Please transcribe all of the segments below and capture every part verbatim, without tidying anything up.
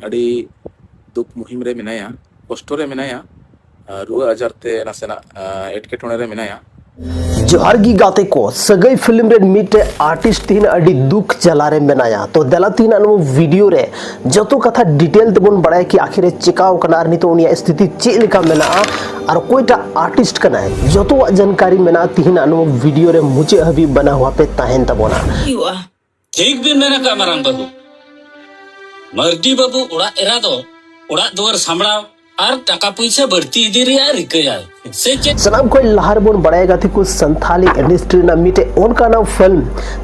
ᱟᱹᱰᱤ ᱫᱩᱠ ᱢᱩᱦᱤᱢ ᱨᱮ ᱢᱮᱱᱟᱭᱟ, ᱠᱚᱥᱴᱚ ᱨᱮ ᱢᱮᱱᱟᱭᱟ, ᱟᱨ ᱨᱩᱣᱟᱹ ᱟᱡᱟᱨ ᱛᱮ ᱱᱟᱥᱮᱱᱟᱜ ᱟᱨ ᱮᱴᱠᱮᱴᱚᱬᱮ ᱨᱮ ᱢᱮᱱᱟᱭᱟ᱾ ᱡᱚᱦᱟᱨ ᱜᱮ ᱜᱟᱛᱮ ᱠᱚ, ᱥᱟᱹᱜᱟᱹᱭ ᱯᱷᱤᱞᱢ ᱨᱮᱱ ᱢᱤᱫᱴᱮᱡ ᱟᱨᱴᱤᱥᱴ ᱛᱮᱦᱮᱧ ᱟᱹᱰᱤ ᱫᱩᱠ ᱡᱟᱞᱟ ᱨᱮ ᱢᱮᱱᱟᱭᱟ᱾ ᱛᱚ ᱫᱮᱞᱟ ᱛᱮᱦᱮᱧᱟᱜ ᱱᱚᱣᱟ ᱵᱷᱤᱰᱤᱭᱳ ᱨᱮ ᱡᱚᱛᱚ ᱠᱟᱛᱷᱟ ᱰᱤᱴᱮᱞ ᱛᱮᱵᱚᱱ ᱵᱟᱲᱟᱭᱟ ᱠᱤ ᱟᱹᱠᱷᱤᱨ ᱨᱮ ᱪᱮᱠᱟᱣ ᱠᱟᱱᱟ ᱟᱨ ᱱᱤᱛᱚᱜ ᱩᱱᱤᱭᱟᱜ ᱥᱛᱷᱤᱛᱤ ᱪᱮᱫ ᱞᱮᱠᱟ ᱢᱮᱱᱟᱜᱼᱟ ᱟᱨ ᱚᱠᱚᱭᱴᱟᱜ ᱟᱨᱴᱤᱥᱴ ᱠᱟᱱᱟᱭ, ᱡᱚᱛᱚᱣᱟᱜ ᱡᱟᱱᱠᱟᱨᱤ ᱢᱮᱱᱟᱜᱼᱟ ᱛᱮᱦᱮᱧᱟᱜ ᱱᱚᱣᱟ ᱵᱷᱤᱰᱤᱭᱳ ᱨᱮ ᱢᱩᱪᱟᱹᱫ ᱦᱟᱹᱵᱤᱡ ᱵᱮᱱᱟᱣ ᱟᱯᱮ ᱛᱟᱦᱮᱱ ᱛᱟᱵᱚᱱᱟ᱾ ᱦᱩᱭᱩᱜᱼᱟ᱾ ᱴᱷᱤᱠ ᱵᱤᱱ ᱢᱮᱱ ᱟᱠᱟᱫ ᱢᱟᱨᱟᱝ ᱵᱟᱹᱵᱩ᱾ ᱢᱟᱹᱨᱰᱤ ᱵᱟᱹᱵᱩ ᱚᱲᱟᱜ ᱮᱨᱟ ᱫᱚ ᱚᱲᱟᱜ ᱫᱩᱣᱟᱹᱨ ᱥᱟᱢᱵᱲᱟᱣ ᱟᱨ ᱴᱟᱠᱟ ᱯᱩᱭᱥᱟᱹ ᱵᱟᱹᱲᱛᱤ ᱤᱫᱤ ᱨᱮᱭᱟᱜ ᱨᱤᱠᱟᱹᱭᱟᱭ᱾ ᱥᱮ ᱪᱮᱫ? ᱥᱟᱱᱟᱢ ᱠᱷᱚᱱ ᱞᱟᱦᱟ ᱨᱮᱵᱚᱱ ᱵᱟᱲᱟᱭᱟ ᱜᱟᱛᱮ ᱠᱚ, ᱥᱟᱱᱛᱷᱟᱞᱤ ᱤᱱᱰᱟᱥᱴᱨᱤ ᱨᱮᱱᱟᱜ ᱢᱤᱫᱴᱮᱡ ᱚᱱᱠᱟᱱᱟᱜ ᱯᱷᱤᱞᱢ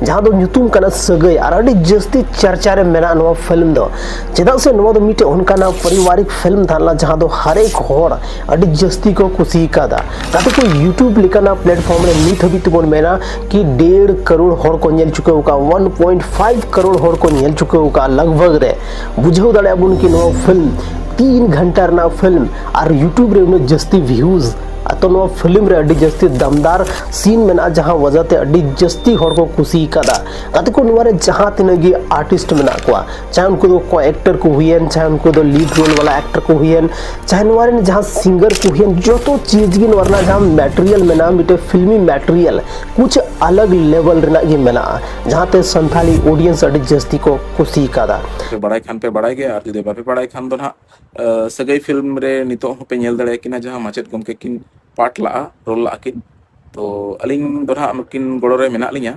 ᱡᱟᱦᱟᱸ ᱫᱚ ᱧᱩᱛᱩᱢ ᱠᱟᱱᱟ ᱥᱟᱹᱜᱟᱹᱭ ᱟᱨ ᱟᱹᱰᱤ ᱡᱟᱹᱥᱛᱤ ᱪᱟᱨᱪᱟ ᱨᱮ ᱢᱮᱱᱟᱜᱼᱟ ᱱᱚᱣᱟ ᱯᱷᱤᱞᱢ ᱫᱚ᱾ ᱪᱮᱫᱟᱜ ᱥᱮ ᱱᱚᱣᱟ ᱫᱚ ᱢᱤᱫᱴᱮᱡ ᱚᱱᱠᱟᱱᱟᱜ ᱯᱟᱨᱤᱵᱟᱨᱤᱠ ᱯᱷᱤᱞᱢ ᱛᱟᱦᱮᱸ ᱞᱮᱱᱟ ᱡᱟᱦᱟᱸ ᱫᱚ ᱦᱟᱨᱮᱠ ᱦᱚᱲ ᱟᱹᱰᱤ ᱡᱟᱹᱥᱛᱤ ᱠᱚ ᱠᱩᱥᱤ ᱟᱠᱟᱫᱟ᱾ ᱜᱟᱛᱮ ᱠᱚ, YouTube ᱞᱮᱠᱟᱱᱟᱜ ᱯᱞᱮᱴᱯᱷᱚᱨᱢ ᱨᱮ ᱱᱤᱛ ᱦᱟᱹᱵᱤᱡ ᱛᱮᱵᱚᱱ ᱢᱮᱱᱟ ᱠᱤ ᱰᱮᱲ ᱠᱟᱨᱳᱲ ᱦᱚᱲ ᱠᱚ ᱧᱮᱞ ᱪᱩᱠᱟᱹᱣ ᱟᱠᱟᱫᱼᱟ, ᱚᱣᱟᱱ ᱯᱚᱭᱮᱱᱴ ᱯᱷᱟᱭᱤᱵᱷ ᱠᱟᱨᱳᱲ ᱦᱚᱲ ᱠᱚ ᱧᱮᱞ ᱪᱩᱠᱟᱹᱣ ᱟᱠᱟᱫᱼᱟ ᱞᱟᱜᱽ ᱵᱷᱟᱜᱽ ᱨᱮ᱾ ᱵᱩᱡᱷᱟᱹᱣ ᱫᱟᱲᱮᱭᱟᱜ ᱵᱚᱱ ᱠᱤ ᱱᱚᱣᱟ ᱯᱷᱤᱞᱢ ᱛᱤᱱ ᱜᱷᱚᱱᱴᱟ ᱨᱮᱱᱟᱜ ᱯᱷᱤᱞᱢ ᱟᱨ YouTube ᱨᱮ ᱩᱱᱟᱹᱜ ᱡᱟᱹᱥᱛᱤ ᱵᱷᱤᱭᱩᱡᱽ, ᱛᱚ ᱱᱚᱣᱟ ᱯᱷᱤᱞᱢ ᱨᱮ ᱟᱹᱰᱤ ᱡᱟᱹᱥᱛᱤ ᱫᱟᱢᱫᱟᱨ ᱥᱤᱱ ᱢᱮᱱᱟᱜᱼᱟ ᱡᱟᱦᱟᱸ ᱣᱟᱡᱟ ᱛᱮ ᱟᱹᱰᱤ ᱡᱟᱹᱥᱛᱤ ᱦᱚᱲ ᱠᱚ ᱠᱩᱥᱤ ᱟᱠᱟᱫᱟ᱾ ᱜᱟᱛᱮ ᱠᱚ, ᱱᱚᱣᱟ ᱨᱮ ᱡᱟᱦᱟᱸ ᱛᱤᱱᱟᱹᱜ ᱜᱮ ᱟᱨᱴᱤᱥᱴ ᱢᱮᱱᱟᱜ ᱠᱚᱣᱟ, ᱪᱟᱦᱮ ᱩᱱᱠᱩ ᱫᱚ ᱠᱚ ᱮᱠᱴᱟᱨ ᱠᱚ ᱦᱩᱭᱮᱱ, ᱪᱟᱦᱮ ᱩᱱᱠᱩ ᱫᱚ ᱞᱤᱰ ᱨᱳᱞ ᱣᱟᱞᱟ ᱮᱠᱴᱟᱨ ᱠᱚ ᱦᱩᱭᱮᱱ, ᱪᱟᱦᱮ ᱱᱚᱣᱟ ᱨᱮᱱ ᱡᱟᱦᱟᱸ ᱥᱤᱝᱜᱟᱨ ᱠᱚ ᱦᱩᱭᱮᱱ, ᱡᱚᱛᱚ ᱪᱤᱡᱽ ᱜᱮ ᱱᱚᱣᱟ ᱨᱮᱱᱟᱜ ᱡᱟᱦᱟᱸ ᱢᱮᱴᱮᱨᱤᱭᱟᱞ ᱢᱮᱱᱟᱜᱼᱟ, ᱢᱤᱫᱴᱮᱱ ᱯᱷᱤᱞᱢᱤ ᱢᱮᱴᱮᱨᱤᱭᱟᱞ ᱠᱩᱪ ᱟᱞᱟᱜᱽ ᱞᱮᱵᱮᱞ ᱨᱮᱱᱟᱜ ᱜᱮ ᱢᱮᱱᱟᱜᱼᱟ, ᱡᱟᱦᱟᱸᱛᱮ ᱥᱟᱱᱛᱷᱟᱞᱤ ᱚᱰᱤᱭᱮᱱᱥ ᱟᱹᱰᱤ ᱡᱟᱹᱥᱛᱤ ᱠᱚ ᱠᱩᱥᱤ ᱟᱠᱟᱫᱟ᱾ ᱯᱮ ᱵᱟᱲᱟᱭ ᱠᱷᱟᱱ ᱯᱮ ᱵᱟᱲᱟᱭ ᱜᱮᱭᱟ, ᱟᱨ ᱡᱩᱫᱤ ᱵᱟᱯᱮ ᱵᱟᱲᱟᱭ ᱠᱷᱟᱱ ᱫᱚ ᱱᱟᱦᱟᱜ ᱟᱸ, ᱥᱟᱹᱜᱟᱹᱭ ᱯᱷᱤᱞᱢ ᱨᱮ ᱱᱤᱛᱚᱜ ᱦᱚᱸᱯᱮ ᱧᱮᱞ ᱫᱟᱲᱮᱭᱟᱠᱤᱱᱟ, ᱡᱟᱦᱟᱸ ᱢᱟᱪᱮᱫ ᱜᱚᱢᱠᱮ ᱠᱤᱱ ᱯᱟᱴ ᱞᱟᱜᱼᱟ, ᱨᱳᱞ ᱞᱟᱜᱼᱟ ᱠᱤᱱ᱾ ᱛᱚ ᱟᱹᱞᱤᱧ ᱫᱚ ᱱᱟᱦᱟᱜ ᱱᱩᱠᱤᱱ ᱜᱚᱲᱚ ᱨᱮ ᱢᱮᱱᱟᱜ ᱞᱤᱧᱟ᱾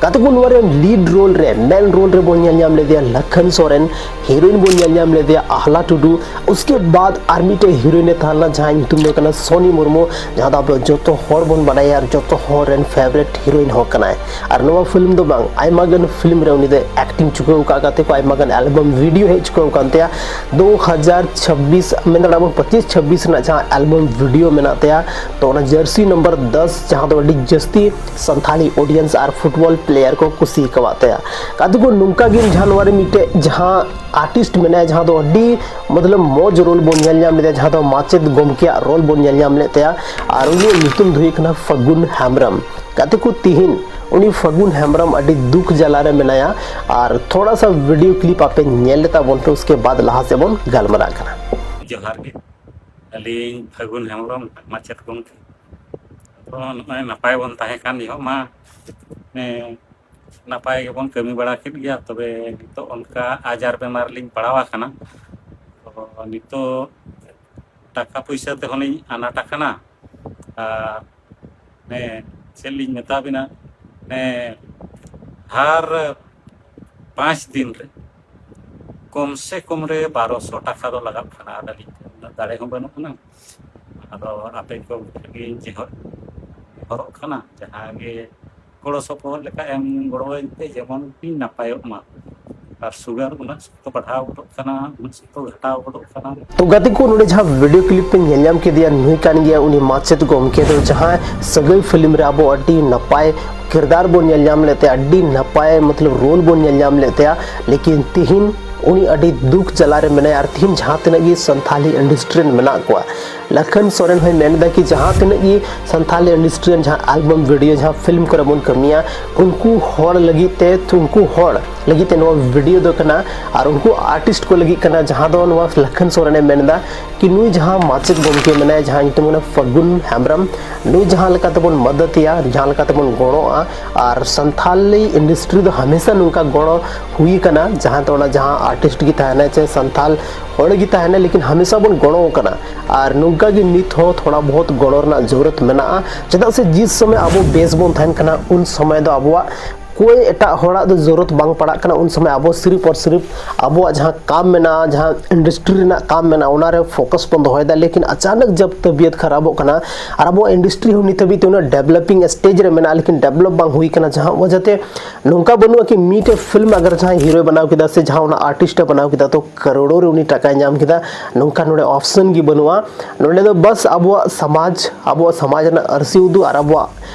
ᱜᱟᱛᱮ ᱠᱚ, ᱱᱚᱣᱟ ᱨᱮ ᱞᱤᱰ ᱨᱳᱞ ᱨᱮ, ᱢᱮᱱ ᱨᱳᱞ ᱨᱮᱵᱚᱱ ᱧᱮᱞ ᱧᱟᱢ ᱞᱮᱫᱮᱭᱟ ᱞᱟᱠᱷᱟᱱ ᱥᱚᱨᱮᱱ, ᱦᱤᱨᱳᱭᱤᱱ ᱵᱚᱱ ᱧᱮᱞ ᱧᱟᱢ ᱞᱮᱫᱮᱭᱟ ᱟᱦᱞᱟ ᱴᱩᱰᱩ, ᱩᱥᱠᱮ ᱵᱟᱫ ᱟᱨ ᱢᱤᱫᱴᱮᱡ ᱦᱤᱨᱳᱭᱤᱱ ᱮ ᱛᱟᱦᱮᱸ ᱞᱮᱱᱟ ᱡᱟᱦᱟᱸ ᱧᱩᱛᱩᱢ ᱫᱚ ᱠᱟᱱᱟ ᱥᱚᱱᱤ ᱢᱩᱨᱢᱩ, ᱡᱟᱦᱟᱸ ᱫᱚ ᱟᱵᱚ ᱡᱚᱛᱚ ᱦᱚᱲ ᱵᱚᱱ ᱵᱟᱰᱟᱭᱟ ᱟᱨ ᱡᱚᱛᱚ ᱦᱚᱲ ᱨᱮᱱ ᱯᱷᱮᱵᱟᱨᱮᱴ ᱦᱤᱨᱳᱭᱤᱱ ᱦᱚᱸ ᱠᱟᱱᱟᱭ᱾ ᱟᱨ ᱱᱚᱣᱟ ᱯᱷᱤᱞᱢ ᱫᱚ ᱵᱟᱝ, ᱟᱭᱢᱟ ᱜᱟᱱ ᱯᱷᱤᱞᱢ ᱨᱮ ᱩᱱᱤ ᱫᱚ ᱮᱠᱴᱤᱝ ᱪᱩᱠᱟᱹᱣ ᱟᱠᱟᱫ, ᱜᱟᱛᱮ ᱠᱚ, ᱟᱭᱢᱟ ᱜᱟᱱ ᱮᱞᱵᱟᱢ ᱵᱷᱤᱰᱤᱭᱳ ᱦᱮᱡ ᱪᱩᱠᱟᱹᱣ ᱟᱠᱟᱱ ᱛᱟᱭᱟ᱾ ᱫᱩ ᱦᱟᱡᱟᱨ ᱪᱷᱟᱵᱵᱤᱥ, ᱢᱮᱱ ᱫᱟᱲᱮᱭᱟᱜᱼᱟ ᱵᱚᱱ ᱯᱚᱸᱪᱤᱥ ᱪᱷᱟᱵᱵᱤᱥ ᱨᱮᱱᱟᱜ ᱡᱟᱦᱟᱸ ᱮᱞᱵᱟᱢ ᱵᱷᱤᱰᱤᱭᱳ ᱢᱮᱱᱟᱜ ᱛᱟᱭᱟ, ᱛᱚ ᱚᱱᱟ ᱡᱟᱹᱨᱥᱤ ᱱᱚᱢᱵᱚᱨ ᱫᱚᱥ, ᱡᱟᱦᱟᱸ ᱫᱚ ᱟᱹᱰᱤ ᱡᱟᱹᱥᱛᱤ ᱥᱟᱱᱛᱷᱟᱞᱤ ᱚᱰᱤᱭᱮᱱᱥ ᱟᱨ ᱯᱷᱩᱴᱵᱚᱞ ᱯᱞᱮᱭᱟᱨ ᱠᱚ ᱠᱩᱥᱤ ᱟᱠᱟᱣᱟᱫ ᱛᱟᱭᱟ᱾ ᱜᱟᱛᱮ ᱠᱚ, ᱱᱚᱝᱠᱟ ᱜᱮ ᱡᱟᱦᱟᱸ ᱱᱚᱣᱟ ᱨᱮ ᱢᱤᱫᱴᱮᱡ ᱡᱟᱦᱟᱸ ᱟᱨᱴᱤᱥᱴ ᱢᱮᱱᱟᱭᱟ, ᱡᱟᱦᱟᱸ ᱫᱚ ᱟᱹᱰᱤ ᱢᱚᱛᱞᱚᱵ ᱢᱚᱡᱽ ᱨᱳᱞ ᱵᱚᱱ ᱧᱮᱞ ᱧᱟᱢ ᱞᱮᱫᱟ, ᱡᱟᱦᱟᱸ ᱫᱚ ᱢᱟᱪᱮᱫ ᱜᱚᱢᱠᱮᱭᱟᱜ ᱨᱳᱞ ᱵᱚᱱ ᱧᱮᱞ ᱧᱟᱢ ᱞᱮᱫ ᱛᱟᱭᱟ, ᱟᱨ ᱩᱱᱤᱭᱟᱜ ᱧᱩᱛᱩᱢ ᱫᱚ ᱦᱩᱭᱩᱜ ᱠᱟᱱᱟ ᱯᱷᱟᱹᱜᱩᱱ ᱦᱮᱢᱵᱨᱚᱢ᱾ ᱜᱟᱛᱮ ᱠᱚ, ᱛᱤᱦᱤᱧ ᱩᱱᱤ ᱯᱷᱟᱹᱜᱩᱱ ᱦᱮᱢᱵᱨᱚᱢ ᱟᱹᱰᱤ ᱫᱩᱠ ᱡᱟᱞᱟ ᱨᱮ ᱢᱮᱱᱟᱭᱟ᱾ ᱟᱨ ᱛᱷᱚᱲᱟ ᱥᱟ ᱵᱷᱤᱰᱤᱭᱳ ᱠᱞᱤᱯ ᱟᱯᱮ ᱧᱮᱞ ᱞᱮ ᱛᱟᱵᱚᱱ ᱯᱮ, ᱩᱥᱠᱮ ᱵᱟᱫ ᱞᱟᱦᱟ ᱥᱮᱫ ᱵᱚᱱ ᱜᱟᱞᱢᱟᱨᱟᱜ ᱠᱟᱱᱟ᱾ ᱡᱚᱦᱟᱨ ᱜᱮ᱾ ᱟᱹᱞᱤᱧ ᱯᱷᱟᱹᱜᱩᱱ ᱦᱮᱢᱵᱨᱚᱢ, ᱢᱟᱪᱮᱫ ᱜᱚᱢᱠᱮ᱾ ᱛᱚ ᱱᱚᱜᱼᱚᱭ ᱱᱟᱯᱟᱭ ᱵᱚᱱ ᱛᱟᱦᱮᱸ ᱠᱟᱱ ᱡᱚᱦᱚᱜ ᱢᱟ, ᱢᱟᱱᱮ, ᱱᱟᱯᱟᱭ ᱜᱮᱵᱚᱱ ᱠᱟᱹᱢᱤ ᱵᱟᱲᱟ ᱠᱮᱫ ᱜᱮᱭᱟ᱾ ᱛᱚᱵᱮ ᱱᱤᱛᱚᱜ ᱚᱱᱠᱟ ᱟᱡᱟᱨ ᱵᱮᱢᱟᱨ ᱞᱤᱧ ᱯᱟᱲᱟᱣ ᱟᱠᱟᱱᱟ᱾ ᱛᱚ ᱱᱤᱛᱚᱜ ᱴᱟᱠᱟ ᱯᱩᱭᱥᱟᱹ ᱛᱮᱦᱚᱸ ᱞᱤᱧ ᱟᱱᱟᱴ ᱟᱠᱟᱱᱟ᱾ ᱟᱨ ᱢᱟᱱᱮ, ᱪᱮᱫ ᱞᱤᱧ ᱢᱮᱛᱟ ᱵᱤᱱᱟ, ᱢᱟᱱᱮ, ᱦᱟᱨ ᱯᱟᱸᱪ ᱫᱤᱱ ᱨᱮ ᱠᱚᱢ ᱥᱮ ᱠᱚᱢ ᱨᱮ ᱵᱟᱨᱚᱥᱚ ᱴᱟᱠᱟ ᱫᱚ ᱞᱟᱜᱟᱜ ᱠᱟᱱᱟ᱾ ᱟᱨ ᱟᱹᱞᱤᱧ ᱴᱷᱮᱱ ᱩᱱᱟᱹᱜ ᱫᱟᱲᱮ ᱦᱚᱸ ᱵᱟᱹᱱᱩᱜ ᱟᱱᱟ᱾ ᱟᱫᱚ ᱟᱯᱮ ᱠᱚ ᱞᱟᱹᱜᱤᱫ ᱡᱮᱦᱚᱨ ᱡᱮᱦᱚᱨᱚᱜ ᱠᱟᱱᱟ, ᱡᱟᱦᱟᱸ ᱜᱮ ᱜᱚᱲᱚ ᱥᱚᱯᱚᱦᱚᱫ ᱞᱮᱠᱟ ᱮᱢ ᱜᱚᱲᱚ ᱟᱹᱧ ᱯᱮ, ᱡᱮᱢᱚᱱ ᱤᱧ ᱱᱟᱯᱟᱭᱚᱜ ᱢᱟ᱾ ᱟᱨ ᱥᱩᱜᱟᱨ ᱩᱱᱟᱹᱜ ᱥᱚᱠᱛᱚ ᱵᱟᱲᱦᱟᱣ ᱜᱚᱫᱚᱜ ᱠᱟᱱᱟ, ᱩᱱᱟᱹᱜ ᱥᱚᱠᱛᱚ ᱜᱷᱟᱴᱟᱣ ᱜᱚᱫᱚᱜ ᱠᱟᱱᱟ᱾ ᱛᱚ ᱜᱟᱛᱮ ᱠᱚ, ᱱᱚᱰᱮ ᱡᱟᱦᱟᱸ ᱵᱷᱤᱰᱤᱭᱳ ᱠᱞᱤᱯ ᱯᱮ ᱧᱮᱞ ᱧᱟᱢ ᱠᱮᱫᱮᱭᱟ, ᱱᱩᱭ ᱠᱟᱱ ᱜᱮᱭᱟ ᱩᱱᱤ ᱢᱟᱪᱮᱫ ᱜᱚᱢᱠᱮ ᱫᱚ, ᱡᱟᱦᱟᱸᱭ ᱥᱟᱹᱜᱟᱹᱭ ᱯᱷᱤᱞᱢ ᱨᱮ ᱟᱵᱚ ᱟᱹᱰᱤ ᱱᱟᱯᱟᱭ ᱠᱤᱨᱫᱟᱨ ᱵᱚᱱ ᱧᱮᱞ ᱧᱟᱢ ᱞᱮᱫ ᱛᱟᱭᱟ, ᱟᱹᱰᱤ ᱱᱟᱯᱟᱭ ᱢᱚᱛᱞᱚᱵ ᱨᱳᱞ ᱵᱚᱱ ᱧᱮᱞ ᱧᱟᱢ ᱞᱮᱫ ᱛᱟᱭᱟ᱾ ᱞᱮᱠᱤᱱ ᱛᱤᱦᱤᱧ ᱩᱱᱤ ᱟᱹᱰᱤ ᱫᱩᱠ ᱡᱟᱞᱟ ᱨᱮ ᱢᱮᱱᱟᱭᱟ᱾ ᱟᱨ ᱛᱤᱦᱤᱧ ᱡᱟᱦᱟᱸ ᱛᱤᱱᱟᱹᱜ ᱜᱮ ᱥᱟᱱᱛᱷᱟᱞᱤ ᱤᱱᱰᱟᱥᱴᱨᱤ ᱨᱮᱱ ᱢᱮᱱᱟᱜ ᱠᱚᱣᱟ, ᱞᱟᱠᱷᱟᱱ ᱥᱚᱨᱮᱱ ᱦᱚᱸᱭ ᱢᱮᱱ ᱮᱫᱟ ᱠᱤ ᱡᱟᱦᱟᱸ ᱛᱤᱱᱟᱹᱜ ᱜᱮ ᱥᱟᱱᱛᱷᱟᱞᱤ ᱤᱱᱰᱟᱥᱴᱨᱤ ᱨᱮᱱ ᱡᱟᱦᱟᱸ ᱟᱞᱵᱟᱢ ᱵᱷᱤᱰᱤᱭᱳ, ᱡᱟᱦᱟᱸ ᱯᱷᱤᱞᱢ ᱠᱚᱨᱮ ᱵᱚᱱ ᱠᱟᱹᱢᱤᱭᱟ, ᱩᱱᱠᱩ ᱦᱚᱲ ᱞᱟᱹᱜᱤᱫ ᱛᱮ, ᱩᱱᱠᱩ ᱦᱚᱲ ᱞᱟᱹᱜᱤᱫ ᱛᱮ ᱱᱚᱣᱟ ᱵᱷᱤᱰᱤᱭᱳ ᱫᱚ ᱠᱟᱱᱟ᱾ ᱟᱨ ᱩᱱᱠᱩ ᱟᱨᱴᱤᱥᱴ ᱠᱚ ᱞᱟᱹᱜᱤᱫ ᱠᱟᱱᱟ, ᱡᱟᱦᱟᱸ ᱫᱚ ᱱᱚᱣᱟ ᱞᱟᱠᱷᱟᱱ ᱥᱚᱨᱮᱱᱮ ᱢᱮᱱ ᱮᱫᱟ ᱠᱤ ᱱᱩᱭ ᱡᱟᱦᱟᱸ ᱢᱟᱪᱮᱫ ᱜᱚᱢᱠᱮ ᱢᱮᱱᱟᱭᱟ, ᱡᱟᱦᱟᱸ ᱧᱩᱛᱩᱢ ᱠᱟᱱᱟ ᱯᱷᱟᱹᱜᱩᱱ ᱦᱮᱢᱵᱨᱚᱢ, ᱱᱩᱭ ᱡᱟᱦᱟᱸ ᱞᱮᱠᱟ ᱛᱮᱵᱚᱱ ᱢᱚᱫᱚᱫᱮᱭᱟ, ᱡᱟᱦᱟᱸ ᱞᱮᱠᱟ ᱛᱮᱵᱚᱱ ᱜᱚᱲᱚᱜᱼᱟ, ᱟᱨ ᱥᱟᱱᱛᱷᱟᱞᱤ ᱤᱱᱰᱟᱥᱴᱨᱤ ᱫᱚ ᱦᱟᱢᱮᱥᱟ ᱱᱚᱝᱠᱟ ᱜᱚᱲᱚ ᱦᱩᱭ ᱠᱟᱱᱟ, ᱡᱟᱦᱟᱸ ᱛᱮ ᱚᱱᱟ ᱡᱟᱦᱟᱸ ᱟᱨᱴᱤᱥᱴ ᱜᱮ ᱛᱟᱦᱮᱱᱟ ᱪᱮ ᱥᱟᱱᱛᱷᱟᱞ ᱦᱚᱲ ᱜᱮ ᱛᱟᱦᱮᱱᱟ, ᱞᱮᱠᱤᱱ ᱦᱟᱢᱮᱥᱟ ᱵᱚᱱ ᱜᱚᱲᱚ ᱠᱟᱱᱟ᱾ ᱟᱨ ᱱᱚᱝᱠᱟ ᱜᱮ ᱱᱤᱛ ᱦᱚᱸ ᱛᱷᱚᱲᱟ ᱵᱚᱦᱩᱛ ᱜᱚᱲᱚ ᱨᱮᱱᱟᱜ ᱡᱚᱨᱩᱨᱟᱛ ᱢᱮᱱᱟᱜᱼᱟ, ᱪᱮᱫᱟᱜ ᱥᱮ ᱡᱤᱥ ᱥᱚᱢᱚᱭ ᱟᱵᱚ ᱵᱮᱥ ᱵᱚᱱ ᱛᱟᱦᱮᱱ ᱠᱟᱱᱟ, ᱩᱱ ᱥᱚᱢᱚᱭ ᱫᱚ ᱟᱵᱚᱣᱟᱜ ᱠᱚᱭ ᱮᱴᱟᱜ ᱦᱚᱲᱟᱜ ᱫᱚ ᱡᱚᱨᱩᱨᱟᱛ ᱵᱟᱝ ᱯᱟᱲᱟᱜ ᱠᱟᱱᱟ᱾ ᱩᱱ ᱥᱚᱢᱚᱭ ᱟᱵᱚ ᱥᱤᱨᱤᱯ ᱟᱨ ᱥᱤᱨᱤᱯ ᱟᱵᱚᱣᱟᱜ ᱡᱟᱦᱟᱸ ᱠᱟᱢ ᱢᱮᱱᱟᱜᱼᱟ, ᱡᱟᱦᱟᱸ ᱤᱱᱰᱟᱥᱴᱨᱤ ᱨᱮᱱᱟᱜ ᱠᱟᱢ ᱢᱮᱱᱟᱜᱼᱟ, ᱚᱱᱟ ᱨᱮ ᱯᱷᱳᱠᱟᱥ ᱵᱚᱱ ᱫᱚᱦᱚᱭᱮᱫᱟ᱾ ᱞᱮᱠᱤᱱ ᱟᱪᱟᱱᱚᱠ ᱡᱟᱵ ᱛᱟᱵᱤᱭᱚᱛ ᱠᱷᱟᱨᱟᱵᱚᱜ ᱠᱟᱱᱟ, ᱟᱨ ᱟᱵᱚᱣᱟᱜ ᱤᱱᱰᱟᱥᱴᱨᱤ ᱦᱚᱸ ᱱᱤᱛ ᱦᱟᱹᱵᱤᱡ ᱛᱮ ᱩᱱᱟᱹᱜ ᱰᱮᱵᱷᱞᱚᱯᱤᱝ ᱥᱴᱮᱡᱽ ᱨᱮ ᱢᱮᱱᱟᱜᱼᱟ, ᱞᱮᱠᱤᱱ ᱰᱮᱵᱷᱞᱚᱯ ᱵᱟᱝ ᱦᱩᱭ ᱠᱟᱱᱟ᱾ ᱡᱟᱦᱟᱸ ᱚᱡᱮᱛᱮ ᱱᱚᱝᱠᱟ ᱵᱟᱹᱱᱩᱜᱼᱟ ᱠᱤ ᱢᱤᱫᱴᱮᱡ ᱯᱷᱤᱞᱢ ᱟᱜᱟᱨ ᱡᱟᱦᱟᱸᱭ ᱦᱤᱨᱳᱭ ᱵᱮᱱᱟᱣ ᱠᱮᱫᱟ ᱥᱮ ᱡᱟᱦᱟᱸ ᱚᱱᱟ ᱟᱨᱴᱤᱥᱴ ᱮ ᱵᱮᱱᱟᱣ ᱠᱮᱫᱟ, ᱛᱚ ᱠᱟᱨᱳᱲᱳ ᱨᱮ ᱩᱱᱤ ᱴᱟᱠᱟᱭ ᱧᱟᱢ ᱠᱮᱫᱟ, ᱱᱚᱝᱠᱟ ᱱᱚᱰᱮ ᱚᱯᱥᱚᱱ ᱜᱮ ᱵᱟᱹᱱᱩᱜᱼᱟ᱾ ᱱᱚᱰᱮ ᱫᱚ ᱵᱟᱥ ᱟᱵᱚᱣᱟᱜ ᱥᱚᱢᱟᱡᱽ, ᱟᱵᱚᱣᱟᱜ ᱥᱚᱢᱟᱡᱽ ᱨᱮᱱᱟᱜ ᱟᱹᱨᱥᱤ ᱩᱫᱩᱜ ᱟᱨ ᱟᱵᱚᱣᱟᱜ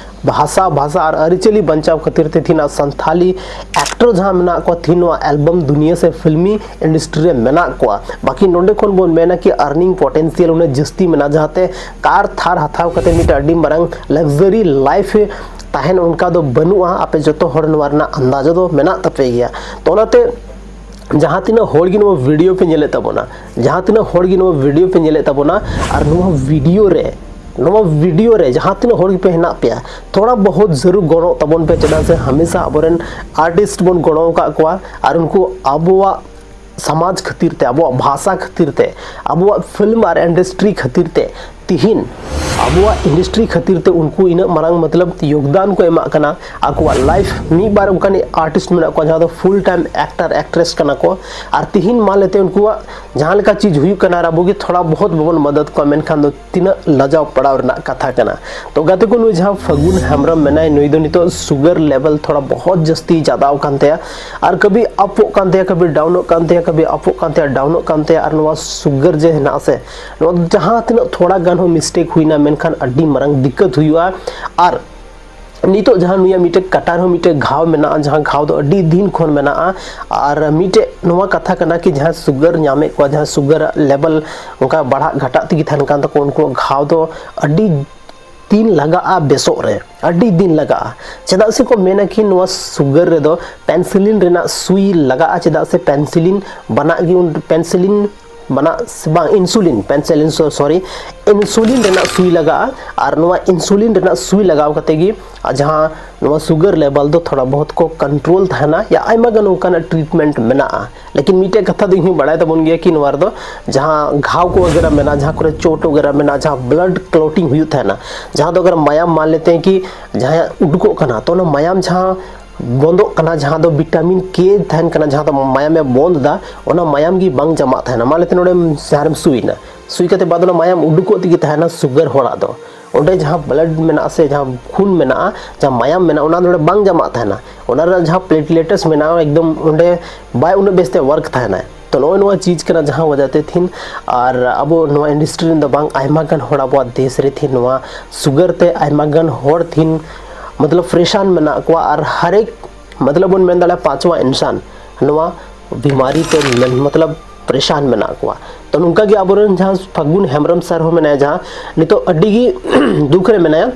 ᱵᱷᱟᱥᱟ, ᱵᱷᱟᱥᱟ ᱟᱨ ᱟᱹᱨᱤᱪᱟᱹᱞᱤ ᱵᱟᱧᱪᱟᱣ ᱠᱷᱟᱹᱛᱤᱨ ᱛᱮ ᱛᱤᱦᱤᱧ ᱥᱟᱱᱛᱷᱟᱞᱤ ᱮᱠᱴᱚᱨ ᱡᱟᱦᱟᱸ ᱢᱮᱱᱟᱜ ᱠᱚᱣᱟ, ᱛᱤᱦᱤᱧ ᱱᱚᱣᱟ ᱮᱞᱵᱟᱢ ᱫᱩᱱᱤᱭᱟᱹ ᱥᱮ ᱯᱷᱤᱞᱢᱤ ᱤᱱᱰᱟᱥᱴᱨᱤ ᱨᱮ ᱢᱮᱱᱟᱜ ᱠᱚᱣᱟ᱾ ᱵᱟᱠᱤ ᱱᱚᱰᱮ ᱠᱷᱚᱱ ᱵᱚᱱ ᱢᱮᱱᱟ ᱠᱤ ᱟᱨᱱᱤᱝ ᱯᱚᱴᱮᱱᱥᱤᱭᱟᱞ ᱩᱱᱟᱹᱜ ᱡᱟᱹᱥᱛᱤ ᱢᱮᱱᱟᱜᱼᱟ, ᱡᱟᱦᱟᱸᱛᱮ ᱠᱟᱨ ᱛᱷᱟᱨ ᱦᱟᱛᱟᱣ ᱠᱟᱛᱮ ᱢᱤᱫᱴᱮᱱ ᱟᱹᱰᱤ ᱢᱟᱨᱟᱝ ᱞᱟᱠᱡᱟᱨᱤ ᱞᱟᱭᱤᱯᱷ ᱛᱟᱦᱮᱱ ᱚᱱᱠᱟ ᱫᱚ ᱵᱟᱹᱱᱩᱜᱼᱟ᱾ ᱟᱯᱮ ᱡᱚᱛᱚ ᱦᱚᱲ ᱱᱚᱣᱟ ᱨᱮᱱᱟᱜ ᱟᱱᱫᱟᱡᱟ ᱫᱚ ᱢᱮᱱᱟᱜ ᱛᱟᱯᱮ ᱜᱮᱭᱟ᱾ ᱛᱚ ᱚᱱᱟᱛᱮ ᱡᱟᱦᱟᱸ ᱛᱤᱱᱟᱹᱜ ᱦᱚᱲ ᱜᱮ ᱱᱚᱣᱟ ᱵᱷᱤᱰᱤᱭᱳ ᱯᱮ ᱧᱮᱞᱮᱫ ᱛᱟᱵᱚᱱᱟ, ᱡᱟᱦᱟᱸ ᱛᱤᱱᱟᱹᱜ ᱦᱚᱲ ᱜᱮ ᱱᱚᱣᱟ ᱵᱷᱤᱰᱤᱭᱳ ᱯᱮ ᱧᱮᱞᱮᱫ ᱛᱟᱵᱚᱱᱟ, ᱟᱨ ᱱᱚᱣᱟ ᱵᱷᱤᱰᱤᱭᱳ ᱨᱮ, ᱱᱚᱣᱟ ᱵᱷᱤᱰᱤᱭᱳ ᱨᱮ ᱡᱟᱦᱟᱸ ᱛᱤᱱᱟᱹᱜ ᱦᱚᱲ ᱜᱮᱯᱮ ᱦᱮᱱᱟᱜ ᱯᱮᱭᱟ, ᱛᱷᱚᱲᱟ ᱵᱚᱦᱩᱛ ᱡᱟᱹᱨᱩᱲ ᱜᱚᱲᱚᱜ ᱛᱟᱵᱚᱱ ᱯᱮ᱾ ᱪᱮᱫᱟᱜ ᱥᱮ ᱦᱟᱢᱮᱥᱟ ᱟᱵᱚᱨᱮᱱ ᱟᱨᱴᱤᱥᱴ ᱵᱚᱱ ᱜᱚᱲᱚ ᱟᱠᱟᱫ ᱠᱚᱣᱟ, ᱟᱨ ᱩᱱᱠᱩ ᱟᱵᱚᱣᱟᱜ ᱥᱚᱢᱟᱡᱽ ᱠᱷᱟᱹᱛᱤᱨ ᱛᱮ, ᱟᱵᱚᱣᱟᱜ ᱵᱷᱟᱥᱟ ᱠᱷᱟᱹᱛᱤᱨ ᱛᱮ, ᱟᱵᱚᱣᱟᱜ ᱯᱷᱤᱞᱢ ᱟᱨ ᱤᱱᱰᱟᱥᱴᱨᱤ ᱠᱷᱟᱹᱛᱤᱨ ᱛᱮ, ᱛᱤᱦᱤᱧ ᱟᱵᱚᱣᱟᱜ ᱤᱱᱰᱟᱥᱴᱨᱤ ᱠᱷᱟᱹᱛᱤᱨ ᱛᱮ ᱩᱱᱠᱩ ᱤᱱᱟᱹᱜ ᱢᱟᱨᱟᱝ, ᱢᱚᱛᱞᱚᱵ, ᱭᱳᱜᱽᱫᱟᱱ ᱠᱚ ᱮᱢᱟᱜ ᱠᱟᱱᱟ ᱟᱠᱚᱣᱟᱜ ᱞᱟᱭᱤᱯᱷ᱾ ᱢᱤᱫ ᱵᱟᱨ ᱚᱱᱠᱟᱱᱤᱡ ᱟᱨᱴᱤᱥᱴ ᱢᱮᱱᱟᱜ ᱠᱚᱣᱟ ᱡᱟᱦᱟᱸ ᱫᱚ ᱯᱷᱩᱞ ᱴᱟᱭᱤᱢ ᱮᱠᱴᱟᱨ ᱮᱠᱴᱨᱮᱥ ᱠᱟᱱᱟ ᱠᱚ, ᱟᱨ ᱛᱤᱦᱤᱧ ᱢᱟ ᱞᱮᱛᱮ ᱩᱱᱠᱩᱣᱟᱜ ᱡᱟᱦᱟᱸ ᱞᱮᱠᱟ ᱪᱤᱡᱽ ᱦᱩᱭᱩᱜ ᱠᱟᱱᱟ ᱟᱨ ᱟᱵᱚ ᱜᱮ ᱛᱷᱚᱲᱟ ᱵᱚᱦᱩᱛ ᱵᱟᱵᱚᱱ ᱢᱚᱫᱚᱫ ᱠᱚᱣᱟ, ᱢᱮᱱᱠᱷᱟᱱ ᱫᱚ ᱛᱤᱱᱟᱹᱜ ᱞᱟᱡᱟᱣ ᱯᱟᱲᱟᱣ ᱨᱮᱱᱟᱜ ᱠᱟᱛᱷᱟ ᱠᱟᱱᱟ᱾ ᱛᱚ ᱜᱟᱛᱮ ᱠᱚ, ᱱᱩᱭ ᱡᱟᱦᱟᱸ ᱯᱷᱟᱹᱜᱩᱱ ᱦᱮᱢᱵᱨᱚᱢ ᱢᱮᱱᱟᱭ, ᱱᱩᱭ ᱫᱚ ᱱᱤᱛᱚᱜ ᱥᱩᱜᱟᱨ ᱞᱮᱵᱮᱞ ᱛᱷᱚᱲᱟ ᱵᱚᱦᱚᱛ ᱡᱟᱹᱥᱛᱤ ᱡᱟᱫᱟᱣ ᱠᱟᱱ ᱛᱟᱭᱟ, ᱟᱨ ᱠᱟᱵᱷᱤ ᱟᱯᱚᱜ ᱠᱟᱱ ᱛᱟᱭᱟ, ᱠᱟᱵᱷᱤ ᱰᱟᱣᱩᱱᱚᱜ ᱠᱟᱱ ᱛᱟᱭᱟ, ᱠᱟᱵᱷᱤ ᱟᱯᱚᱜ ᱠᱟᱱ ᱛᱟᱭᱟ, ᱰᱟᱣᱩᱱᱚᱜ ᱠᱟᱱ ᱛᱟᱭᱟ᱾ ᱟᱨ ᱱᱚᱣᱟ ᱥᱩᱜᱟᱨ ᱡᱮ ᱦᱮᱱᱟᱜ ᱥᱮ, ᱱᱚᱣᱟ ᱫᱚ ᱡᱟᱦᱟᱸ ᱛᱤᱱᱟᱹᱜ ᱛᱷᱚᱲᱟ ᱜᱟᱱ ᱦᱚᱸ ᱢᱤᱥᱴᱮᱠ ᱦᱩᱭᱱᱟ, ᱢᱮᱱᱠᱷᱟᱱ ᱟᱹᱰᱤ ᱢᱟᱨᱟᱝ ᱫᱤᱠᱠᱟᱛ ᱦᱩᱭᱩᱜᱼᱟ᱾ ᱟᱨ ᱱᱤᱛᱚᱜ ᱡᱟᱦᱟᱸ ᱱᱩᱭᱟᱜ ᱢᱤᱫᱴᱮᱡ ᱠᱟᱴᱟ ᱨᱮᱦᱚᱸ ᱢᱤᱫᱴᱮᱡ ᱜᱷᱟᱣ ᱢᱮᱱᱟᱜᱼᱟ, ᱡᱟᱦᱟᱸ ᱜᱷᱟᱣ ᱫᱚ ᱟᱹᱰᱤ ᱫᱤᱱ ᱠᱷᱚᱱ ᱢᱮᱱᱟᱜᱼᱟ᱾ ᱟᱨ ᱢᱤᱫᱴᱮᱡ ᱱᱚᱣᱟ ᱠᱟᱛᱷᱟ ᱠᱟᱱᱟ ᱠᱤ ᱡᱟᱦᱟᱸ ᱥᱩᱜᱟᱨ ᱧᱟᱢᱮᱫ ᱠᱚᱣᱟ, ᱡᱟᱦᱟᱸ ᱥᱩᱜᱟᱨ ᱞᱮᱵᱮᱞ ᱚᱱᱠᱟ ᱵᱟᱲᱦᱟᱜ ᱜᱷᱟᱴᱟᱜ ᱛᱮᱜᱮ ᱛᱟᱦᱮᱱ ᱠᱟᱱ ᱛᱟᱠᱚ, ᱩᱱᱠᱩᱣᱟᱜ ᱜᱷᱟᱣ ᱫᱚ ᱟᱹᱰᱤ ᱫᱤᱱ ᱞᱟᱜᱟᱜᱼᱟ ᱵᱮᱥᱚᱜ ᱨᱮ, ᱟᱹᱰᱤ ᱫᱤᱱ ᱞᱟᱜᱟᱜᱼᱟ᱾ ᱪᱮᱫᱟᱜ ᱥᱮ ᱠᱚ ᱢᱮᱱᱟ ᱠᱤ ᱱᱚᱣᱟ ᱥᱩᱜᱟᱨ ᱨᱮᱫᱚ ᱯᱮᱱᱥᱤᱞᱤᱱ ᱨᱮᱱᱟᱜ ᱥᱩᱭ ᱞᱟᱜᱟᱜᱼᱟ, ᱪᱮᱫᱟᱜ ᱥᱮ ᱯᱮᱱᱥᱤᱞᱤᱱ ᱵᱟᱱᱟᱜ ᱜᱮ ᱩᱱ, ᱯᱮᱱᱥᱤᱞᱤᱱ ᱵᱟᱱᱟᱜ ᱥᱮ ᱵᱟᱝ, ᱤᱱᱥᱩᱞᱤᱱ, ᱯᱮᱱᱥᱤᱞᱤᱱ, ᱥᱚ-, ᱥᱚᱨᱤ, ᱤᱱᱥᱩᱞᱤᱱ ᱨᱮᱱᱟᱜ ᱥᱩᱭ ᱞᱟᱜᱟᱜᱼᱟ᱾ ᱟᱨ ᱱᱚᱣᱟ ᱤᱱᱥᱩᱞᱤᱱ ᱨᱮᱱᱟᱜ ᱥᱩᱭ ᱞᱟᱜᱟᱣ ᱠᱟᱛᱮ ᱜᱮ ᱟᱨ ᱡᱟᱦᱟᱸ ᱱᱚᱣᱟ ᱥᱩᱜᱟᱨ ᱞᱮᱵᱮᱞ ᱫᱚ ᱛᱷᱚᱲᱟ ᱵᱚᱦᱚᱛ ᱠᱚ ᱠᱚᱱᱴᱨᱳᱞ ᱛᱟᱦᱮᱱᱟ, ᱭᱟ ᱟᱭᱢᱟ ᱜᱟᱱ ᱚᱱᱠᱟᱱᱟᱜ ᱴᱨᱤᱴᱢᱮᱱᱴ ᱢᱮᱱᱟᱜᱼᱟ᱾ ᱞᱮᱠᱤᱱ ᱢᱤᱫᱴᱮᱡ ᱠᱟᱛᱷᱟ ᱫᱚ ᱤᱧ ᱦᱚᱸ ᱵᱟᱲᱟᱭ ᱛᱟᱵᱚᱱ ᱜᱮᱭᱟ ᱠᱤ ᱱᱚᱣᱟ ᱨᱮᱫᱚ ᱡᱟᱦᱟᱸ ᱜᱷᱟᱣ ᱠᱚ ᱣᱟᱜᱮᱨᱟ ᱢᱮᱱᱟᱜᱼᱟ, ᱡᱟᱦᱟᱸ ᱠᱚᱨᱮ ᱪᱳᱴ ᱣᱟᱜᱮᱨᱟ ᱢᱮᱱᱟᱜᱼᱟ, ᱡᱟᱦᱟᱸ ᱵᱞᱟᱰ ᱠᱞᱚᱴᱤᱝ ᱦᱩᱭᱩᱜ ᱛᱟᱦᱮᱱᱟ, ᱡᱟᱦᱟᱸ ᱫᱚ ᱟᱜᱟᱨ ᱢᱟᱭᱟᱢ ᱢᱟᱱ ᱞᱮᱛᱮ ᱦᱮᱸ ᱠᱤ ᱡᱟᱦᱟᱸᱭᱟᱜ ᱩᱰᱩᱠᱚᱜ ᱠᱟᱱᱟ, ᱛᱚ ᱚᱱᱟ ᱢᱟᱭᱟᱢ ᱡᱟᱦᱟᱸ ᱵᱚᱱᱫᱚᱜ ᱠᱟᱱᱟ, ᱡᱟᱦᱟᱸ ᱫᱚ ᱵᱷᱤᱴᱟᱢᱤᱱ ᱠᱮ ᱛᱟᱦᱮᱱ ᱠᱟᱱᱟ, ᱡᱟᱦᱟᱸ ᱫᱚ ᱢᱟᱭᱟᱢᱮ ᱵᱚᱱᱫ ᱮᱫᱟ, ᱚᱱᱟ ᱢᱟᱭᱟᱢ ᱜᱮ ᱵᱟᱝ ᱡᱟᱢᱟᱜ ᱛᱟᱦᱮᱱᱟ᱾ ᱢᱟᱱ ᱞᱮᱛᱮ ᱱᱚᱰᱮ ᱡᱟᱦᱟᱸ ᱨᱮᱢ ᱥᱩᱭᱱᱟ, ᱥᱩᱭ ᱠᱟᱛᱮ ᱵᱟᱫ ᱚᱱᱟ ᱢᱟᱭᱟᱢ ᱩᱰᱩᱠᱚᱜ ᱛᱮᱜᱮ ᱛᱟᱦᱮᱱᱟ ᱥᱩᱜᱟᱨ ᱦᱚᱲᱟᱜ ᱫᱚ᱾ ᱚᱸᱰᱮ ᱡᱟᱦᱟᱸ ᱵᱞᱟᱰ ᱢᱮᱱᱟᱜᱼᱟ ᱥᱮ ᱡᱟᱦᱟᱸ ᱠᱷᱩᱱ ᱢᱮᱱᱟᱜᱼᱟ, ᱡᱟᱦᱟᱸ ᱢᱟᱭᱟᱢ ᱢᱮᱱᱟᱜᱼᱟ, ᱚᱱᱟ ᱱᱚᱰᱮ ᱵᱟᱝ ᱡᱟᱢᱟᱜ ᱛᱟᱦᱮᱱᱟ᱾ ᱚᱱᱟ ᱨᱮᱱᱟᱜ ᱡᱟᱦᱟᱸ ᱯᱞᱮᱴᱞᱮᱴᱥ ᱢᱮᱱᱟᱜᱼᱟ, ᱮᱠᱫᱚᱢ ᱚᱸᱰᱮ ᱵᱟᱭ ᱩᱱᱟᱹᱜ ᱵᱮᱥᱛᱮ ᱣᱟᱨᱠ ᱛᱟᱦᱮᱱᱟᱭ᱾ ᱛᱚ ᱱᱚᱜᱼᱚᱭ ᱱᱚᱣᱟ ᱪᱤᱡᱽ ᱠᱟᱱᱟ ᱡᱟᱦᱟᱸ ᱣᱟᱡᱟᱛᱮ ᱛᱤᱦᱤᱧ ᱟᱨ ᱟᱵᱚ ᱱᱚᱣᱟ ᱤᱱᱰᱟᱥᱴᱨᱤ ᱨᱮᱱ ᱫᱚ ᱵᱟᱝ, ᱟᱭᱢᱟ ᱜᱟᱱ ᱦᱚᱲ ᱟᱵᱚᱣᱟᱜ ᱫᱮᱥ ᱨᱮ ᱛᱤᱦᱤᱧ ᱱᱚᱣᱟ ᱥᱩᱜᱟᱨ ᱛᱮ ᱟᱭᱢᱟ ᱜᱟᱱ ᱦᱚᱲ ᱛᱤᱦᱤᱧ ᱢᱚᱛᱞᱚᱵ ᱯᱨᱮᱥᱟᱱ ᱢᱮᱱᱟᱜ ᱠᱚᱣᱟ᱾ ᱟᱨ ᱦᱟᱨᱮᱠ ᱢᱚᱛᱞᱚᱵ ᱵᱚᱱ ᱢᱮᱱ ᱫᱟᱲᱮᱭᱟᱜᱼᱟ ᱯᱟᱸᱪᱣᱟ ᱤᱱᱥᱟᱱ ᱱᱚᱣᱟ ᱵᱤᱢᱟᱨᱤ ᱛᱮ ᱢᱮᱱ-, ᱢᱚᱛᱞᱚᱵ ᱯᱨᱮᱥᱟᱱ ᱢᱮᱱᱟᱜ ᱠᱚᱣᱟ᱾ ᱛᱚ ᱱᱚᱝᱠᱟ ᱜᱮ ᱟᱵᱚᱨᱮᱱ ᱡᱟᱦᱟᱸ ᱯᱷᱟᱹᱜᱩᱱ ᱦᱮᱢᱵᱨᱚᱢ ᱥᱟᱨ ᱦᱚᱸ ᱢᱮᱱᱟᱭᱟ, ᱡᱟᱦᱟᱸ ᱱᱤᱛᱚᱜ ᱟᱹᱰᱤ ᱜᱮ ᱫᱩᱠ ᱨᱮ ᱢᱮᱱᱟᱭᱟ᱾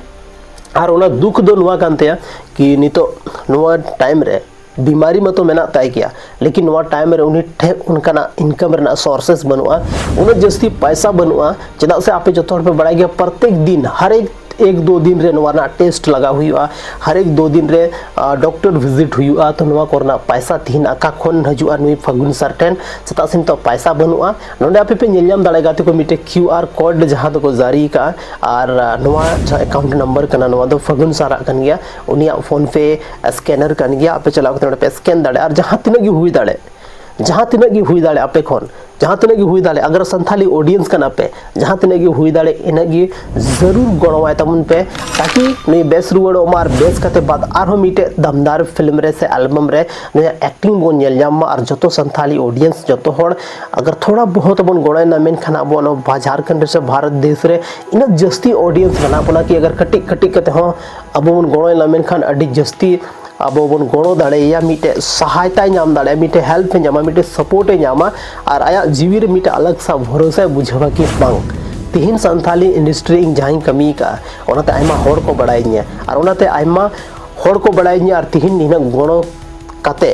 ᱟᱨ ᱚᱱᱟ ᱫᱩᱠ ᱫᱚ ᱱᱚᱣᱟ ᱠᱟᱱ ᱛᱟᱭᱟ ᱠᱤ ᱱᱤᱛᱚᱜ ᱱᱚᱣᱟ ᱴᱟᱭᱤᱢ ᱨᱮ ᱵᱤᱢᱟᱨᱤ ᱢᱟᱛᱚ ᱢᱮᱱᱟᱜ ᱛᱟᱭ ᱜᱮᱭᱟ, ᱞᱮᱠᱤᱱ ᱱᱚᱣᱟ ᱴᱟᱭᱤᱢ ᱨᱮ ᱩᱱᱤ ᱴᱷᱮᱱ ᱚᱱᱠᱟᱱᱟᱜ ᱤᱱᱠᱟᱢ ᱨᱮᱱᱟᱜ ᱥᱳᱨᱥᱮᱥ ᱵᱟᱹᱱᱩᱜᱼᱟ, ᱩᱱᱟᱹᱜ ᱡᱟᱹᱥᱛᱤ ᱯᱟᱭᱥᱟ ᱵᱟᱹᱱᱩᱜᱼᱟ᱾ ᱪᱮᱫᱟᱜ ᱥᱮ ᱟᱯᱮ ᱡᱚᱛᱚ ᱦᱚᱲ ᱯᱮ ᱵᱟᱲᱟᱭ ᱜᱮᱭᱟ, ᱯᱨᱚᱛᱮᱠ ᱫᱤᱱ ᱦᱟᱨ ᱮᱠ ᱮᱠ ᱫᱳ ᱫᱤᱱ ᱨᱮ ᱱᱚᱣᱟ ᱨᱮᱱᱟᱜ ᱴᱮᱥᱴ ᱞᱟᱜᱟᱣ ᱦᱩᱭᱩᱜᱼᱟ, ᱦᱟᱨ ᱮᱠ ᱫᱳ ᱫᱤᱱ ᱨᱮ ᱰᱚᱠᱴᱚᱨ ᱵᱷᱤᱡᱤᱴ ᱦᱩᱭᱩᱜᱼᱟ᱾ ᱛᱚ ᱱᱚᱣᱟ ᱠᱚᱨᱮᱱᱟᱜ ᱯᱟᱭᱥᱟ ᱛᱤᱦᱤᱧ ᱟᱠᱟ ᱠᱷᱚᱱ ᱦᱤᱡᱩᱜᱼᱟ ᱱᱩᱭ ᱯᱷᱟᱹᱜᱩᱱ ᱥᱟᱨ ᱴᱷᱮᱱ? ᱪᱮᱫᱟᱜ ᱥᱮ ᱱᱤᱛᱚᱜ ᱯᱟᱭᱥᱟ ᱵᱟᱹᱱᱩᱜᱼᱟ᱾ ᱱᱚᱰᱮ ᱟᱯᱮ ᱯᱮ ᱧᱮᱞ ᱧᱟᱢ ᱫᱟᱲᱮᱭᱟᱜᱼᱟ ᱜᱟᱛᱮ ᱠᱚ, ᱢᱤᱫᱴᱮᱡ ᱠᱤᱭᱩ ᱟᱨ ᱠᱳᱰ ᱡᱟᱦᱟᱸ ᱫᱚᱠᱚ ᱡᱟᱹᱨᱤ ᱟᱠᱟᱫᱼᱟ, ᱟᱨ ᱱᱚᱣᱟ ᱡᱟᱦᱟᱸ ᱮᱠᱟᱣᱩᱱᱴ ᱱᱟᱢᱵᱟᱨ ᱠᱟᱱᱟ, ᱱᱚᱣᱟ ᱫᱚ ᱯᱷᱟᱹᱜᱩᱱ ᱥᱟᱨᱟᱜ ᱠᱟᱱ ᱜᱮᱭᱟ, ᱩᱱᱤᱭᱟᱜ ᱯᱷᱳᱱ ᱯᱮ ᱥᱠᱮᱱᱟᱨ ᱠᱟᱱ ᱜᱮᱭᱟ᱾ ᱟᱯᱮ ᱪᱟᱞᱟᱣ ᱠᱟᱛᱮ ᱱᱚᱰᱮ ᱯᱮ ᱥᱠᱮᱱ ᱫᱟᱲᱮᱭᱟᱜᱼᱟ᱾ ᱟᱨ ᱡᱟᱦᱟᱸ ᱛᱤᱱᱟᱹᱜ ᱜᱮ ᱦᱩᱭ ᱫᱟᱲᱮᱭᱟᱜᱼᱟ, ᱡᱟᱦᱟᱸ ᱛᱤᱱᱟᱹᱜ ᱜᱮ ᱦᱩᱭ ᱫᱟᱲᱮᱭᱟᱜᱼᱟ ᱟᱯᱮ ᱠᱷᱚᱱ, ᱡᱟᱦᱟᱸ ᱛᱤᱱᱟᱹᱜ ᱜᱮ ᱦᱩᱭ ᱫᱟᱲᱮᱭᱟᱜᱼᱟ, ᱟᱜᱟᱨ ᱥᱟᱱᱛᱷᱟᱞᱤ ᱚᱰᱤᱭᱮᱱᱥ ᱠᱟᱱᱟ ᱯᱮ, ᱡᱟᱦᱟᱸ ᱛᱤᱱᱟᱹᱜ ᱜᱮ ᱦᱩᱭ ᱫᱟᱲᱮᱭᱟᱜᱼᱟ, ᱤᱱᱟᱹᱜ ᱜᱮ ᱡᱟᱹᱨᱩᱲ ᱜᱚᱲᱚᱣᱟᱭ ᱛᱟᱵᱚᱱ ᱯᱮ, ᱛᱟᱠᱤ ᱱᱩᱭ ᱵᱮᱥ ᱨᱩᱣᱟᱹᱲᱚᱜ ᱢᱟ ᱟᱨ ᱵᱮᱥ ᱠᱟᱛᱮ ᱵᱟᱫ ᱟᱨᱦᱚᱸ ᱢᱤᱫᱴᱮᱡ ᱫᱟᱢᱫᱟᱨ ᱯᱷᱤᱞᱢ ᱨᱮ ᱥᱮ ᱮᱞᱵᱟᱢ ᱨᱮ ᱱᱩᱭᱟᱜ ᱮᱠᱴᱤᱝ ᱵᱚᱱ ᱧᱮᱞ ᱧᱟᱢ ᱢᱟ᱾ ᱟᱨ ᱡᱚᱛᱚ ᱥᱟᱱᱛᱷᱟᱞᱤ ᱚᱰᱤᱭᱮᱱᱥ, ᱡᱚᱛᱚ ᱦᱚᱲ ᱟᱜᱟᱨ ᱛᱷᱚᱲᱟ ᱵᱚᱦᱚᱛ ᱵᱚᱱ ᱜᱚᱲᱚᱭᱮᱱᱟ, ᱢᱮᱱᱠᱷᱟᱱ ᱟᱵᱚ ᱱᱚᱣᱟ ᱡᱷᱟᱲᱠᱷᱚᱸᱰ ᱨᱮ ᱥᱮ ᱵᱷᱟᱨᱚᱛ ᱫᱮᱥ ᱨᱮ ᱤᱱᱟᱹᱜ ᱡᱟᱹᱥᱛᱤ ᱚᱰᱤᱭᱮᱱᱥ ᱢᱮᱱᱟᱜ ᱵᱚᱱᱟ ᱠᱤ ᱟᱜᱟᱨ ᱠᱟᱹᱴᱤᱡ ᱠᱟᱹᱴᱤᱡ ᱠᱟᱛᱮ ᱦᱚᱸ ᱟᱵᱚ ᱵᱚᱱ ᱜᱚᱲᱚᱭᱮᱱᱟ, ᱢᱮᱱᱠᱷᱟᱱ ᱟᱹᱰᱤ ᱡᱟᱹᱥᱛᱤ ᱟᱵᱚ ᱵᱚᱱ ᱜᱚᱲᱚ ᱫᱟᱲᱮᱭᱟᱭᱟ, ᱢᱤᱫᱴᱮᱡ ᱥᱟᱦᱟᱭᱛᱟᱭ ᱧᱟᱢ ᱫᱟᱲᱮᱭᱟᱜᱼᱟ, ᱢᱤᱫᱴᱮᱡ ᱦᱮᱞᱯ ᱮ ᱧᱟᱢᱟ, ᱢᱤᱫᱴᱮᱡ ᱥᱟᱯᱳᱨᱴ ᱮ ᱧᱟᱢᱟ, ᱟᱨ ᱟᱭᱟᱜ ᱡᱤᱣᱤ ᱨᱮ ᱢᱤᱫᱴᱮᱡ ᱟᱞᱟᱜᱽ ᱥᱟ ᱵᱷᱚᱨᱚᱥᱟᱭ ᱵᱩᱡᱷᱟᱹᱣᱟ ᱠᱤ ᱵᱟᱝ, ᱛᱤᱦᱤᱧ ᱥᱟᱱᱛᱷᱟᱞᱤ ᱤᱱᱰᱟᱥᱴᱨᱤ ᱤᱧ ᱡᱟᱦᱟᱸᱧ ᱠᱟᱹᱢᱤ ᱟᱠᱟᱫᱼᱟ, ᱚᱱᱟᱛᱮ ᱟᱭᱢᱟ ᱦᱚᱲ ᱠᱚ ᱵᱟᱲᱟᱭᱤᱧᱟ, ᱟᱨ ᱚᱱᱟᱛᱮ ᱟᱭᱢᱟ ᱦᱚᱲ ᱠᱚ ᱵᱟᱲᱟᱭᱤᱧᱟ, ᱟᱨ ᱛᱤᱦᱤᱧ ᱱᱤᱱᱟᱹᱜ ᱜᱚᱲᱚ ᱠᱟᱛᱮ,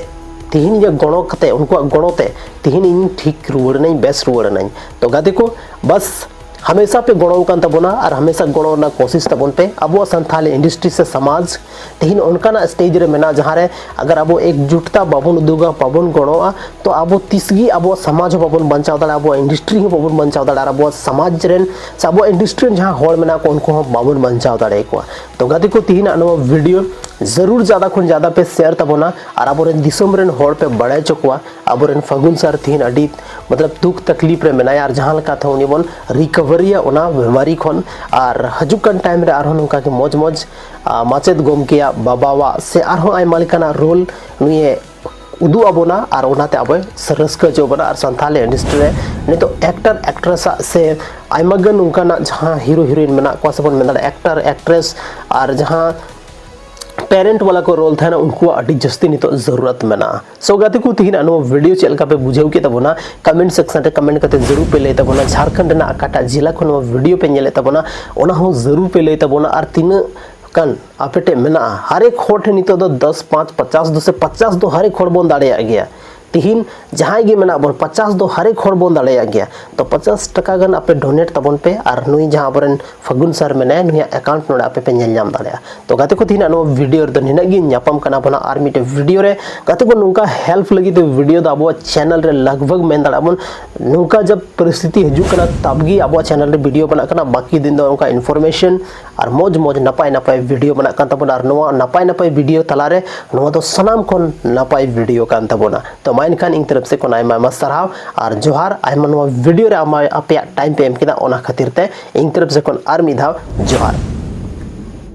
ᱛᱤᱦᱤᱧ ᱤᱧᱟᱹᱜ ᱜᱚᱲᱚ ᱠᱟᱛᱮ, ᱩᱱᱠᱩᱣᱟᱜ ᱜᱚᱲᱚ ᱛᱮ ᱛᱤᱦᱤᱧ ᱤᱧ ᱴᱷᱤᱠ ᱨᱩᱣᱟᱹᱲ ᱮᱱᱟᱹᱧ, ᱵᱮᱥ ᱨᱩᱣᱟᱹᱲ ᱮᱱᱟᱹᱧ᱾ ᱛᱚ ᱜᱟᱛᱮ ᱠᱚ, ᱵᱟᱥ ᱦᱟᱢᱮᱥᱟ ᱯᱮ ᱜᱚᱲᱚ ᱟᱠᱟᱱ ᱛᱟᱵᱚᱱᱟ ᱟᱨ ᱦᱟᱢᱮᱥᱟ ᱜᱚᱲᱚ ᱨᱮᱱᱟᱜ ᱠᱳᱥᱤᱥ ᱛᱟᱵᱚᱱ ᱯᱮ᱾ ᱟᱵᱚᱣᱟᱜ ᱥᱟᱱᱛᱷᱟᱞᱤ ᱤᱱᱰᱟᱥᱴᱨᱤ ᱥᱮ ᱥᱚᱢᱟᱡᱽ ᱛᱮᱦᱮᱧ ᱚᱱᱠᱟᱱᱟᱜ ᱥᱴᱮᱡᱽ ᱨᱮ ᱢᱮᱱᱟᱜᱼᱟ, ᱡᱟᱦᱟᱸ ᱨᱮ ᱟᱜᱟᱨ ᱟᱵᱚ ᱮᱠᱡᱩᱴᱛᱟ ᱵᱟᱵᱚᱱ ᱩᱫᱩᱜᱟ, ᱵᱟᱵᱚᱱ ᱜᱚᱲᱚᱜᱼᱟ, ᱛᱚ ᱟᱵᱚ ᱛᱤᱥ ᱜᱮ ᱟᱵᱚᱣᱟᱜ ᱥᱚᱢᱟᱡᱽ ᱦᱚᱸ ᱵᱟᱵᱚᱱ ᱵᱟᱧᱪᱟᱣ ᱫᱟᱲᱮᱭᱟᱜᱼᱟ, ᱟᱵᱚᱣᱟᱜ ᱤᱱᱰᱟᱥᱴᱨᱤ ᱦᱚᱸ ᱵᱟᱵᱚᱱ ᱵᱟᱧᱪᱟᱣ ᱫᱟᱲᱮᱭᱟᱜᱼᱟ, ᱟᱨ ᱟᱵᱚᱣᱟᱜ ᱥᱚᱢᱟᱡᱽ ᱨᱮᱱ ᱥᱮ ᱟᱵᱚᱣᱟᱜ ᱤᱱᱰᱟᱥᱴᱨᱤ ᱨᱮᱱ ᱡᱟᱦᱟᱸ ᱦᱚᱲ ᱢᱮᱱᱟᱜ ᱠᱚᱣᱟ, ᱩᱱᱠᱩ ᱦᱚᱸ ᱵᱟᱵᱚᱱ ᱵᱟᱧᱪᱟᱣ ᱫᱟᱲᱮᱭᱟᱠᱚᱣᱟ᱾ ᱛᱚ ᱜᱟᱛᱮ ᱠᱚ, ᱛᱤᱦᱤᱧᱟᱜ ᱱᱚᱣᱟ ᱵᱷᱤᱰᱤᱭᱳ ᱡᱟᱹᱨᱩᱲ ᱡᱟᱫᱟ ᱠᱷᱚᱱ ᱡᱟᱫᱟ ᱯᱮ ᱥᱮᱭᱟᱨ ᱛᱟᱵᱚᱱᱟ ᱟᱨ ᱟᱵᱚᱨᱮᱱ ᱫᱤᱥᱚᱢ ᱨᱮᱱ ᱦᱚᱲ ᱯᱮ ᱵᱟᱲᱟᱭ ᱦᱚᱪᱚ ᱠᱚᱣᱟ, ᱟᱵᱚᱨᱮᱱ ᱯᱷᱟᱹᱜᱩᱱ ᱥᱟᱨ ᱛᱤᱦᱤᱧ ᱟᱹᱰᱤ ᱢᱚᱛᱞᱚᱵ ᱫᱩᱠ ᱛᱟᱠᱞᱤᱯ ᱨᱮ ᱢᱮᱱᱟᱭᱟ, ᱟᱨ ᱡᱟᱦᱟᱸ ᱞᱮᱠᱟᱛᱮ ᱩᱱᱤ ᱵᱚᱱ ᱨᱤᱠᱟᱵᱷᱟᱨᱤᱭᱟ ᱚᱱᱟ ᱵᱤᱢᱟᱨᱤ ᱠᱷᱚᱱ᱾ ᱟᱨ ᱦᱤᱡᱩᱜ ᱠᱟᱱ ᱴᱟᱭᱤᱢ ᱨᱮ ᱟᱨᱦᱚᱸ ᱱᱚᱝᱠᱟ ᱜᱮ ᱢᱚᱡᱽ ᱢᱚᱡᱽ, ᱟ, ᱢᱟᱪᱮᱫ ᱜᱚᱢᱠᱮᱭᱟᱜ ᱵᱟᱵᱟᱣᱟᱜ ᱥᱮ ᱟᱨᱦᱚᱸ ᱟᱭᱢᱟ ᱞᱮᱠᱟᱱᱟᱜ ᱨᱳᱞ ᱱᱩᱭᱮ ᱩᱫᱩᱜ ᱟᱵᱚᱱᱟ, ᱟᱨ ᱚᱱᱟᱛᱮ ᱟᱵᱚᱭ ᱨᱟᱹᱥᱠᱟᱹ ᱦᱚᱪᱚ ᱵᱚᱱᱟ᱾ ᱟᱨ ᱥᱟᱱᱛᱷᱟᱞᱤ ᱤᱱᱰᱟᱥᱴᱨᱤ ᱨᱮ ᱱᱤᱛᱚᱜ ᱮᱠᱴᱟᱨ ᱮᱠᱴᱨᱮᱥ ᱟᱜ ᱥᱮ ᱟᱭᱢᱟ ᱜᱟᱱ ᱱᱚᱝᱠᱟᱱᱟᱜ ᱡᱟᱦᱟᱸ ᱦᱤᱨᱳ ᱦᱤᱨᱳᱭᱤᱱ ᱢᱮᱱᱟᱜ ᱠᱚᱣᱟ ᱥᱮᱵᱚᱱ ᱢᱮᱱ ᱫᱟᱲᱮᱭᱟᱜᱼᱟ, ᱮᱠᱴᱟᱨ ᱮᱠᱴᱨᱮᱥ ᱟᱨ ᱡᱟᱦᱟᱸ ᱴᱮᱞᱮᱱᱴ ᱵᱟᱞᱟ ᱠᱚ ᱨᱳᱞ ᱛᱟᱦᱮᱱᱟ, ᱩᱱᱠᱩᱣᱟᱜ ᱟᱹᱰᱤ ᱡᱟᱹᱥᱛᱤ ᱱᱤᱛᱚᱜ ᱡᱟᱹᱨᱩᱲᱟᱛ ᱢᱮᱱᱟᱜᱼᱟ᱾ ᱥᱳ ᱜᱟᱛᱮ ᱠᱚ, ᱛᱤᱦᱤᱧᱟᱜ ᱱᱚᱣᱟ ᱵᱷᱤᱰᱤᱭᱳ ᱪᱮᱫ ᱞᱮᱠᱟ ᱯᱮ ᱵᱩᱡᱷᱟᱹᱣ ᱠᱮᱫ ᱛᱟᱵᱚᱱᱟ, ᱠᱚᱢᱮᱱᱴ ᱥᱮᱠᱥᱚᱱ ᱨᱮ ᱠᱚᱢᱮᱱᱴ ᱠᱟᱛᱮ ᱡᱟᱹᱨᱩᱲ ᱯᱮ ᱞᱟᱹᱭ ᱛᱟᱵᱚᱱᱟ᱾ ᱡᱷᱟᱲᱠᱷᱚᱸᱰ ᱨᱮᱱᱟᱜ ᱚᱠᱟᱴᱟᱜ ᱡᱮᱞᱟ ᱠᱷᱚᱱ ᱱᱚᱣᱟ ᱵᱷᱤᱰᱤᱭᱳ ᱯᱮ ᱧᱮᱞᱮᱫ ᱛᱟᱵᱚᱱᱟ, ᱚᱱᱟ ᱦᱚᱸ ᱡᱟᱹᱨᱩᱲ ᱯᱮ ᱞᱟᱹᱭ ᱛᱟᱵᱚᱱᱟ᱾ ᱟᱨ ᱛᱤᱱᱟᱹᱜ ᱠᱟᱱ ᱟᱯᱮ ᱴᱷᱮᱱ ᱢᱮᱱᱟᱜᱼᱟ, ᱦᱟᱨᱮᱠ ᱦᱚᱲ ᱴᱷᱮᱱ ᱱᱤᱛᱚᱜ ᱫᱚ ᱫᱚᱥ, ᱯᱟᱸᱪ, ᱯᱚᱪᱟᱥ ᱫᱚ ᱥᱮ ᱯᱚᱪᱟᱥ ᱫᱚ ᱦᱟᱨᱮᱠ ᱦᱚᱲ ᱵᱚᱱ ᱫᱟᱲᱮᱭᱟᱜ ᱜᱮᱭᱟ᱾ ᱛᱤᱦᱤᱧ ᱡᱟᱦᱟᱸᱭ ᱜᱮ ᱢᱮᱱᱟᱜ ᱵᱚᱱ, ᱯᱚᱪᱟᱥ ᱫᱚ ᱦᱟᱨᱮᱠ ᱦᱚᱲ ᱵᱚᱱ ᱫᱟᱲᱮᱭᱟᱜ ᱜᱮᱭᱟ᱾ ᱛᱚ ᱯᱚᱪᱟᱥ ᱴᱟᱠᱟ ᱜᱟᱱ ᱟᱯᱮ donate ᱛᱟᱵᱚᱱ ᱯᱮ, ᱟᱨ ᱱᱩᱭ ᱡᱟᱦᱟᱸ ᱟᱵᱚᱨᱮᱱ ᱯᱷᱟᱹᱜᱩᱱ ᱥᱟᱨ ᱢᱮᱱᱟᱭᱟ, ᱱᱩᱭᱟᱜ account ᱱᱚᱰᱮ ᱟᱯᱮ ᱯᱮ ᱧᱮᱞ ᱧᱟᱢ ᱫᱟᱲᱮᱭᱟᱜᱼᱟ᱾ ᱛᱚ ᱜᱟᱛᱮ ᱠᱚ, ᱛᱤᱦᱤᱧᱟᱜ ᱱᱚᱣᱟ video ᱨᱮᱫᱚ ᱱᱤᱱᱟᱹᱜ ᱜᱮ᱾ ᱧᱟᱯᱟᱢ ᱠᱟᱱᱟ ᱵᱚᱱ ᱟᱨ ᱢᱤᱫᱴᱮᱡ video ᱨᱮ᱾ ᱜᱟᱛᱮ ᱠᱚ, ᱱᱚᱝᱠᱟ help ᱞᱟᱹᱜᱤᱫ ᱛᱮ video ᱫᱚ ᱟᱵᱚᱣᱟᱜ channel ᱨᱮ ᱞᱟᱜᱽ ᱵᱷᱟᱜᱽ ᱢᱮᱱ ᱫᱟᱲᱮᱭᱟᱜᱼᱟ ᱵᱚᱱ, ᱱᱚᱝᱠᱟ ᱡᱟᱵ ᱯᱚᱨᱤᱥᱛᱷᱤᱛᱤ ᱦᱤᱡᱩᱜ ᱠᱟᱱᱟ, ᱛᱟᱵ ᱜᱮ ᱟᱵᱚᱣᱟᱜ channel ᱨᱮ video ᱵᱮᱱᱟᱜ ᱠᱟᱱᱟ᱾ ᱵᱟᱹᱠᱤ ᱫᱤᱱ ᱫᱚ ᱱᱚᱝᱠᱟ information ᱟᱨ ᱢᱚᱡᱽ ᱢᱚᱡᱽ ᱱᱟᱯᱟᱭ ᱱᱟᱯᱟᱭ video ᱵᱮᱱᱟᱜ ᱠᱟᱱ ᱛᱟᱵᱚᱱᱟ᱾ ᱟᱨ ᱱᱚᱣᱟ ᱱᱟᱯᱟᱭ ᱱᱟᱯᱟᱭ video ᱛᱟᱞᱟᱨᱮ ᱱᱚᱣᱟ ᱫᱚ ᱥᱟᱱᱟᱢ ᱠᱷᱚᱱ ᱱᱟᱯᱟᱭ video ᱠᱟᱱ ᱛᱟᱵᱚᱱᱟ᱾ ᱛᱚ ᱢᱟ ᱮᱱᱠᱷᱟᱱ ᱤᱧ ᱛᱚᱨᱚᱯ ᱥᱮᱫ ᱠᱷᱚᱱ ᱟᱭᱢᱟ ᱟᱭᱢᱟ ᱥᱟᱨᱦᱟᱣ ᱟᱨ ᱡᱚᱦᱟᱨ᱾ ᱟᱭᱢᱟ ᱱᱚᱣᱟ video ᱨᱮ ᱟᱢᱟ-, ᱟᱯᱮᱭᱟᱜ time ᱯᱮ ᱮᱢ ᱠᱮᱫᱟ, ᱚᱱᱟ ᱠᱷᱟᱹᱛᱤᱨ ᱛᱮ ᱤᱧ ᱛᱚᱨᱚᱯ ᱥᱮᱫ ᱠᱷᱚᱱ ᱟᱨ ᱢᱤᱫ ᱫᱷᱟᱣ ᱡᱚᱦᱟᱨ᱾